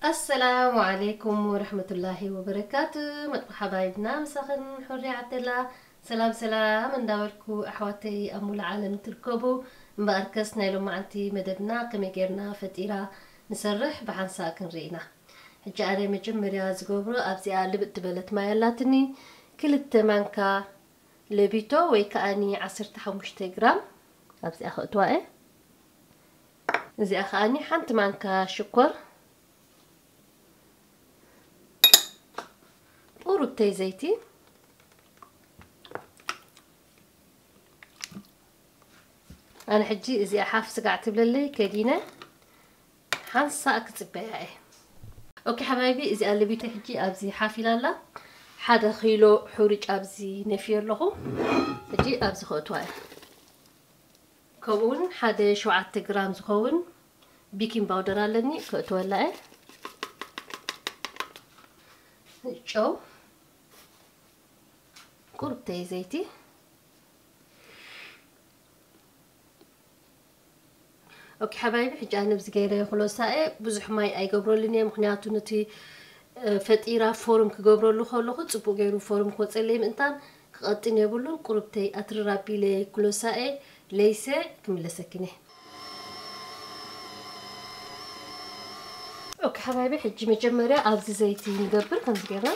ኣሰላሙ ዓለይኩም ወረሕመቱላሂ ወበረካቱ። መጥባ ሓባይብና ምሳኽን ሑሪ ዓብደላ። ሰላም ሰላም እንዳበልኩ ኣሕዋተይ ኣብ ሙሉ ዓለም ትርከቡ፣ እምበኣርከስ ናይ ሎማዓንቲ መደብና ከመይ ጌርና ፈጢራ ንሰርሕ ብሓንሳእ ክንርኢ ኢና። ሕጂ ኣነ መጀመርያ ዝገብሮ ኣብዚኣ ልብጥ ዝበለት ማይ ኣላትኒ፣ ክልተ ማንካ ለቢቶ ወይ ከኣኒ ዓሰርተ ሓሙሽተ ግራም ኣብዚኣ ከእትዋ እየ። እዚኣ ከኣኒ ሓንቲ ማንካ ሽኮር፣ ቁሩብተይ ዘይቲ። ኣነ ሕጂ እዚኣ ሓፍ ስጋዕ ትብለለይ ከዲነ ሓንሳእ ክጽበያ እየ። ኦኬ ሓባይቢ፣ እዚኣ ለቢቶ ሕጂ ኣብዚ ሓፍ ኢላ ኣላ። ሓደ ኪሎ ሕሩጭ ኣብዚ ነፍዮ ኣለኹ። ሕጂ ኣብዚ ከእትዋ እየ። ከምኡ እውን ሓደ ሸውዓተ ግራም ዝኸውን ቤኪንግ ፓውደር ኣለኒ፣ ከእትወላ እየ። ጨው፣ ቁርብተይ ዘይቲ። ኦኬ ሓባይቢ፣ ሕጂ ኣነ ብዚ ገይረ ክሎሳኤ ብዙሕ ማይ ኣይገብረሉን እየ፣ ምኽንያቱ ነቲ እ፣ ፈጢራ ፎርም ክገብረሉ ከለኹ ጽቡቅ ገይሩ ፎርም ክወጸለይ ምእንታን ክቐጥን የብሉን። ቁርብተይ ኣትርር ኣቢለ ክሎሳኤ ለይሰ ክምለሰክን እየ። ኦኬ ሓባይቢ፣ ሕጂ መጀመርያ ኣብዚ ዘይቲ ንገብር ከምዚ ጌርና።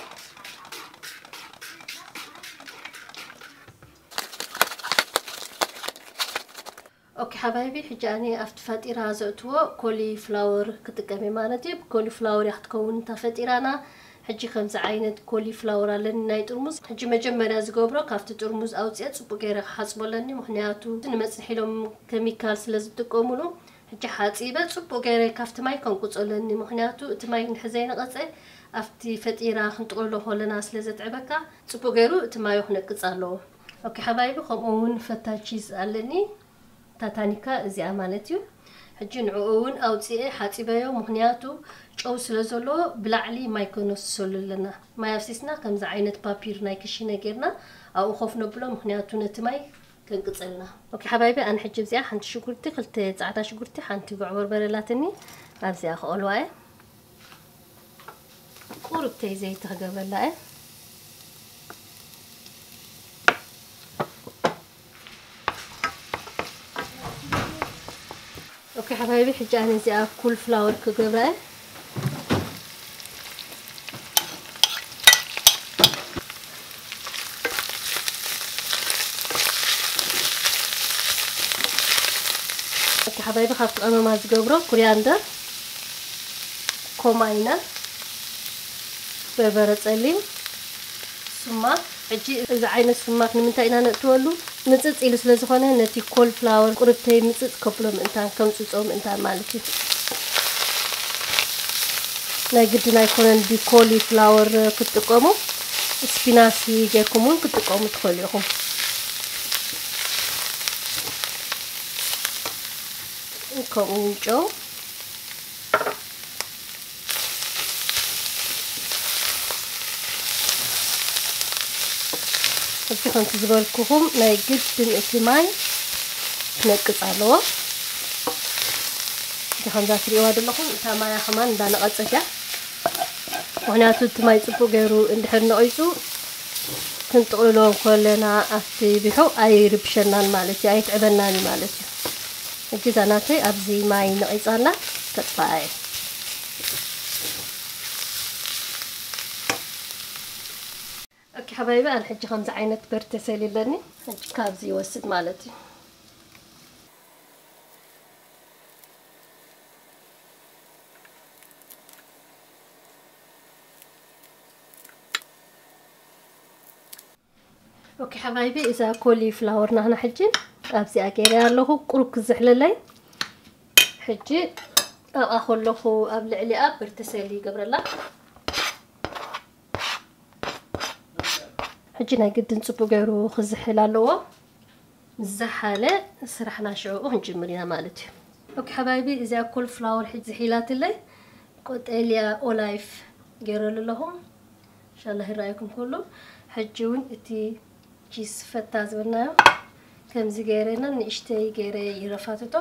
ኦኬ ሓባይቢ፣ ሕጂ ኣነ ኣብቲ ፈጢራ ዘእትዎ ኮሊ ፍላወር ክጥቀም እየ ማለት እዩ። ብኮሊ ፍላወር እያ ክትከውን እታ ፈጢራና። ሕጂ ከምዚ ዓይነት ኮሊ ፍላወር ኣለኒ ናይ ጥርሙዝ። ሕጂ መጀመርያ ዝገብሮ ካብቲ ጥርሙዝ ኣውፅአ ጽቡቅ ገይረ ክሓፅቦ ኣለኒ፣ ምክንያቱ እቲ ንመፅንሒ ኢሎም ከሚካል ስለ ዝጥቀሙሉ። ሕጂ ሓፂበ ጽቡቅ ገይረ ካብቲ ማይ ከንቁፆ ኣለኒ፣ ምክንያቱ እቲ ማይ እንድሕር ዘይነቐፀ ኣብቲ ፈጢራ ክንጥቕልሎ ከለና ስለ ዘትዕበካ ጽቡቅ ገይሩ እቲ ማዩ ክነቅፅ ኣለዎ። ኦኬ ሓባይቢ፣ ከምኡ እውን ፈታ ቺዝ ኣለኒ። ታታኒካ እዚኣ ማለት እዩ። ሕጂ ንዕኡ እውን ኣውፅኤ ሓፂበዮ፣ ምኽንያቱ ጨው ስለ ዘለዎ ብላዕሊ ማይ ከነፍስሰሉ ኣለና። ማይ ኣፍሲስና ከምዚ ዓይነት ፓፒር ናይ ክሽነ ጌርና ኣብኡ ኮፍ ነብሎ፣ ምኽንያቱ ነቲ ማይ ከንቅፀልና። ኦኬ ሓባይቢ፣ ኣነ ሕጂ እዚኣ ሓንቲ ሽጉርቲ፣ ክልተ ፃዕዳ ሽጉርቲ፣ ሓንቲ ጉዕ በርበረ ኣላትኒ ኣብዚኣ ክቐልዋ እየ። ቁርብተይ ዘይቲ ክገብረላ እየ። ኦኬ ሓባይቢ፣ ሕጂ ኣነ እዚኣ ኩል ፍላወር ክገብራ እየ። ኦኬ ሓባይቢ፣ ካብቲ ቀመማ ዝገብሮ ኩሪያንደር፣ ኮማይነር፣ በርበረ ጸሊም፣ ሱማክ። ሕጂ እዚ ዓይነት ሱማክ ንምንታይ ኢና ነእትወሉ? ምጽጽ ኢሉ ስለ ዝኾነ ነቲ ኮል ፍላወር ቁርብተይ ምጽጽ ከብሎ ምእንታን፣ ከምጽጾ ምእንታን ማለት እዩ። ናይ ግድን ኣይኮነን ብኮሊ ፍላወር ክትጥቀሙ፣ ስፒናሲ ጌርኩም እውን ክትጥቀሙ ትኽእሉ ኢኹም። ከምኡ እውን ጨው። እዚ ከምቲ ዝበልኩኹም ናይ ግድን እቲ ማይ ክነቅጽ ኣለዎ። እቲ ከምዛ ትሪእዋ ዘለኹም እታ ማያ ከማን እንዳነቐጸት እያ። ምኽንያቱ እቲ ማይ ጽቡቅ ገይሩ እንድሕር ነቒጹ ክንጥቕልሎ ከለና ኣብቲ ቢሑ ኣይርብሸናን ማለት እዩ፣ ኣይትዕበናን እዩ ማለት እዩ። ሕጂ እዛ ናተይ ኣብዚ ማይ ነቒጻ ኣላ፣ ከጥፍኣ እየ። ኦኬ ሓባይቢ፣ ኣነ ሕጂ ከምዚ ዓይነት በርተሰል ኣለኒ። ሕጂ ካብዚ ይወስድ ማለት እዩ። ኦኬ ሓባይቢ፣ እዛ ኮሊ ፍላወር ናህና ሕጂ ኣብዚኣ ገይረ ኣለኹ፣ ቁሩብ ክዝሕለለይ። ሕጂ ኣብኣ ከለኹ ኣብ ልዕሊኣ በርተሰሊ ይገብረላ። ሕጂ ናይ ግድን ጽቡቅ ገይሩ ክዝሕል ኣለዎ። ምስ ዝሓለ ስራሕና ሽዑኡ ክንጅምር ኢና ማለት እዩ። ኦኬ ሓባይቢ፣ እዚኣ ኮል ፍላወር ሕጂ ዝሒላትለይ ቆጠልያ ኦላይፍ ገይረሉ ኣለኹ። ኢንሻላህ ይረኣየኩም ኩሉ። ሕጂ እውን እቲ ቺስ ፈታ ዝበልናዮ ከምዚ ገይረና ንእሽተይ ገይረ ይረፋትቶ።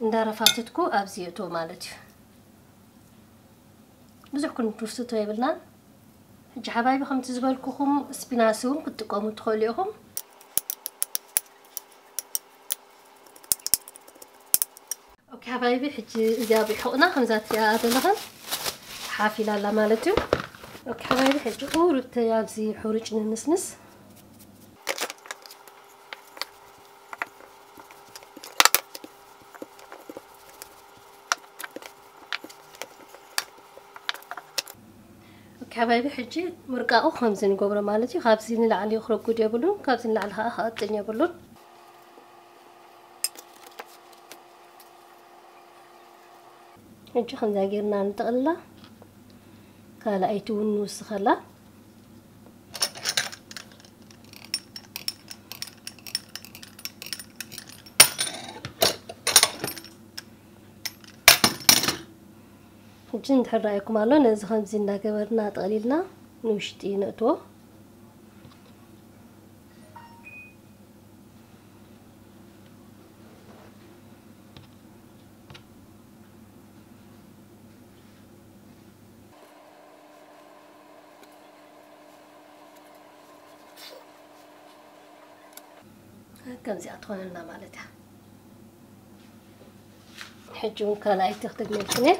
እንዳረፋትትኩ ኣብዚ የእቶ ማለት እዩ። ብዙሕ ክንድርስቶ የብልናን። ሕጂ ሓባይቢ ከምቲ ዝበልኩኹም ስፒናስ እውን ክትጥቀሙ ትኽእሉ ኢኹም። ኦኬ ሓባይቢ፣ ሕጂ እዚኣ ብሕቑና ከምዛ ትሪኣ ዘለኽን ሓፍ ኢላ ኣላ ማለት እዩ። ኦኬ ሓባይቢ፣ ሕጂ ቁሩብ ተይ ኣብዚ ሕሩጭ ንንስንስ። ኦኬ ሓባይቢ፣ ሕጂ ምርቃቑ ከምዚ ንገብሮ ማለት እዩ። ካብዚ ንላዕሊ ክረጉድ የብሉን፣ ካብዚ ንላዕሊ ከዓ ክቐጥን የብሉን። ሕጂ ከምዛ ጌርና ንጠቕልላ። ካልኣይቲ እውን ንውስኸላ። ሕጂ እንድሕር ረኣየኩም ኣሎ፣ ነዚ ከምዚ እንዳገበርና ጠቕሊልና ንውሽጢ ነእትዎ። ከምዚኣ ትኾነልና ማለት እያ። ሕጂ እውን ካልኣይቲ ክደግመልክን እየ።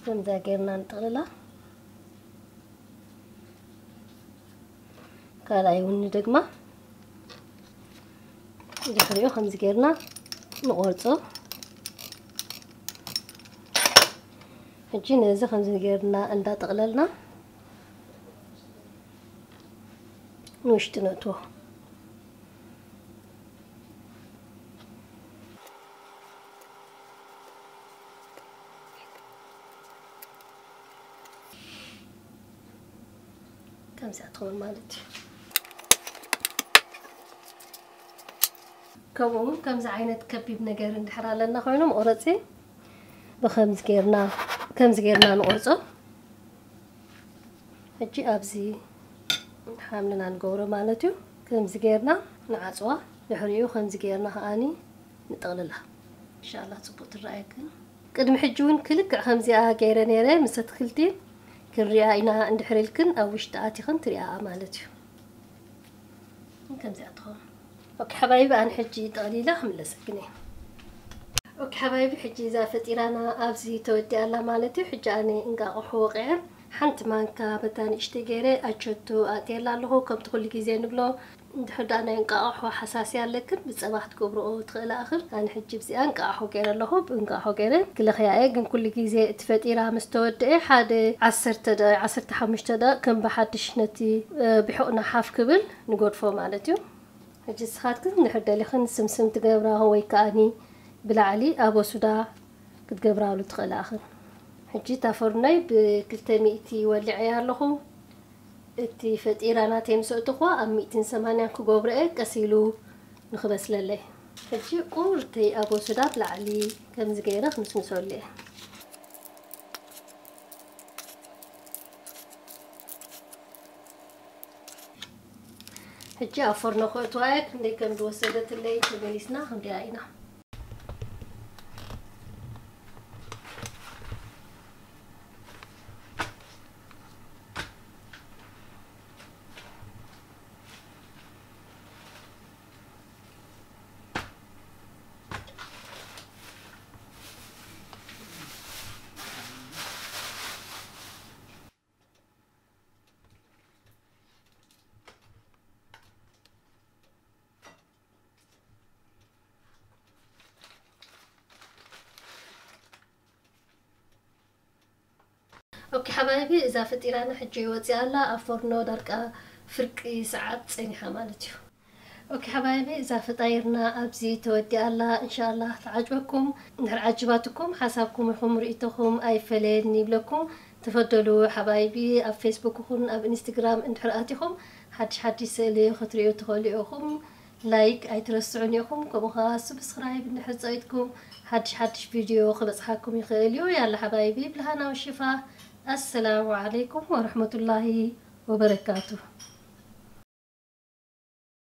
ከምዛ ጌርና ንጥቕልላ። ካልኣይ እውን ንደግማ። ድሕሪኡ ከምዚ ጌርና ንቖርጾ። ሕጂ ነዚ ከምዚ ጌርና እንዳጠቕለልና ንውሽጢ ነእትዎ። ከምዚኣ ትኸውን ማለት እዩ። ከምኡ እውን ከምዚ ዓይነት ከቢብ ነገር እንድሕር ኣለና ኮይኑ መቑረፂ ብከምዚ ጌርና፣ ከምዚ ጌርና ንቆርጾ። ሕጂ ኣብዚ ሓምልና ንገብሮ ማለት እዩ። ከምዚ ጌርና ንዓጽዋ። ድሕሪኡ ከምዚ ጌርና ከኣኒ ንጠቕልላ። ኢንሻኣላህ ጽቡቅ ትረኣየክን። ቅድሚ ሕጂ እውን ክልክዕ ከምዚኣ ገይረ ነይረ ምስ ኣትክልቲ ክንሪኣ ኢና። እንድሕር ኢልክን ኣብ ውሽጢ ኣቲኽን ትሪኣኣ ማለት እዩ። ከምዚኣ ትኸውን። ኦኬ ሓባይቢ፣ ኣነ ሕጂ ጠቕሊለ ክምለሰክን እየ። ኦኬ ሓባይቢ፣ ሕጂ እዛ ፈጢራና ኣብዚ ተወዲኣ ኣላ ማለት እዩ። ሕጂ ኣነ እንቃቕሖ ወቒዐ ሓንቲ ማንካ በታ ንእሽተይ ገይረ ኣቸቶ ኣእትየላ ኣለኹ። ከምቲ ኩሉ ግዜ ንብሎ፣ እንድሕር ደኣ ናይ እንቃቕሖ ሓሳስያ ኣለክን ብጸባ ክትገብርኦ ትኽእላ እኽን። ኣነ ሕጂ ብዚኣ እንቃቕሖ ገይረ ኣለኹ። ብእንቃቕሖ ገይረ ክለኽያ እየ፣ ግን ኩሉ ግዜ እቲ ፈጢራ ምስ ተወድአ ሓደ ዓሰርተ ደቂቕ፣ ዓሰርተ ሓሙሽተ ደቂቕ ከም ብሓድሽ ነቲ፣ እ፣ ብሑቕና ሓፍ ክብል ንገድፎ ማለት እዩ። ሕጂ ንስኻትክን እንድሕር ደሊኽን ስምስም ትገብራ ወይ ከኣኒ ብላዕሊ ኣበሱዳ ክትገብራሉ ትኽእላ እኽን። ሕጂ እታ ፎርኖይ ብክልተ ሚእቲ ወሊዐያ ኣለኹ። እቲ ፈጢራ ናተይ ምስ ኣእተኹዋ ኣብ ሚእትን ሰማንያን ክገብሮ እየ፣ ቀስ ኢሉ ንኽበስለለይ። ሕጂ ቁርተይ ኣበሱዳ ብላዕሊ ከምዚ ገይረ ክንስንሰሉ እየ። ሕጂ ኣብ ፎርኖ ከእትዋ እየ። ክንደይ ከም ዝወሰደትለይ ተመሊስና ክንሪኣ ኢና። ኦኬ ሓባይቢ፣ እዛ ፈጢራና ሕጂ ወፂኣ ኣላ። ኣብ ፎርኖ ዳርቃ ፍርቂ ሰዓት ፀኒሓ ማለት እዩ። ኦኬ ሓባይቢ፣ እዛ ፈጣይርና ኣብዚ ተወዲኣ ኣላ። እንሻኣላህ ትዓጅበኩም። እንድሕር ዓጅባትኩም ሓሳብኩም ይኹም ርእይቶኹም ኣይፈለየኒ ይብለኩም። ተፈደሉ ሓባይቢ፣ ኣብ ፌስቡክ ይኹን ኣብ ኢንስትግራም እንድሕር ኣቲኹም ሓድሽ ሓድሽ ስእሊ ክትርእዩ ትኽእሉ ኢኹም። ላይክ ኣይትረስዑን ኢኹም፣ ከምኡ ኸዓ ሱብስክራይብ እንድሕር ጸቂጥኩም ሓድሽ ሓድሽ ቪድዮ ክበጽሓኩም ይኽእል እዩ። ያላ ሓባይቢ፣ ብልሃና ወሽፋ። ኣሰላሙ ዓለይኩም ወረሕመቱላሂ ወበረካቱ።